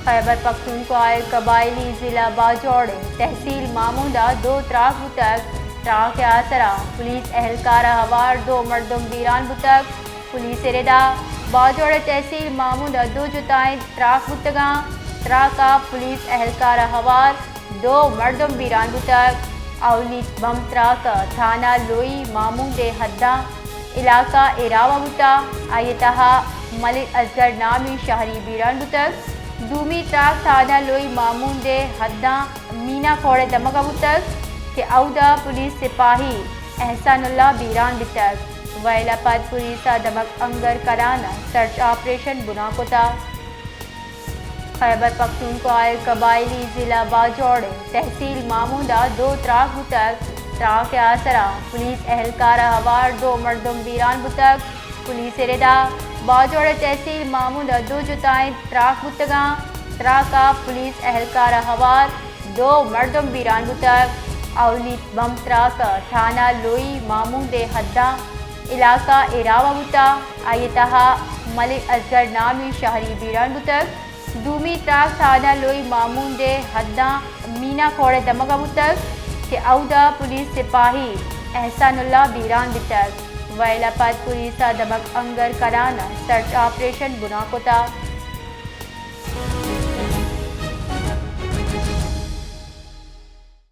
خیبر پختونخوا ءِ قبائلی ضلع باجوڑ ءِ تحصیل ماموند ءَ دو تراک بوتگ۔ تراک ءِ آسر ءَ پولیس اہلکار ءَ ہوار دو مردم بیران بوتگ۔ پولیس ءِ ردا باجوڑ ءِ تحصیل ماموند ءَ دو جتائیں تراک بوتگاں۔ تراک ءَ پولیس اہلکار ءَ ہوار دو مردم بیران بوتگ۔ اولی بمب تراک تھانہ لوئی ماموند ءِ حداں علاقہ ایراوا بوتگ۔ آئی ءِ تہا ملک اصغر نامی شہری بیران بوتگ۔ دومی تراک تھانہ لوئی ماموند ءِ حداں مینا کھوڑ ءِ دمگ ءَ بوتگ کہ اودا پولیس سپاہی احسان اللہ بیران بیتگ۔ ویل ءَ پد پولیس ءَ دمگ انگر کنان ءَ سرچ آپریشن بنا کتگ۔ خیبر پختونخوا ءِ قبائلی ضلع باجوڑ ءِ تحصیل ماموند ءَ دو تراک بوتگ۔ تراک ءِ آسر ءَ پولیس اہلکار ءَ ہوار دو مردم بیران بوتگ۔ پولیس ءِ ردا باجوڑ ءِ تحصیل ماموند ءَ دو جتائیں تراک بوتگاں۔ تراک ءَ پولیس اہلکار ءَ ہوار دو مردم بیران بوتگ۔ اولی بمب تراک تھانہ لوئی ماموند ءِ حداں علاقہ ایراوا بوتگ۔ آئی ءِ تہا ملک اصغر نامی شہری بیران بوتگ۔ دومی تراک تھانہ لوئی ماموند ءِ حداں مینا کھوڑ ءِ دمگ ءَ بوتگ کہ اودا پولیس سپاہی احسان اللہ بیران بیتگ۔ ویل ءَ پد پولیس ءَ دمگ انگر کنان ءَ سرچ آپریشن بنا کتگ۔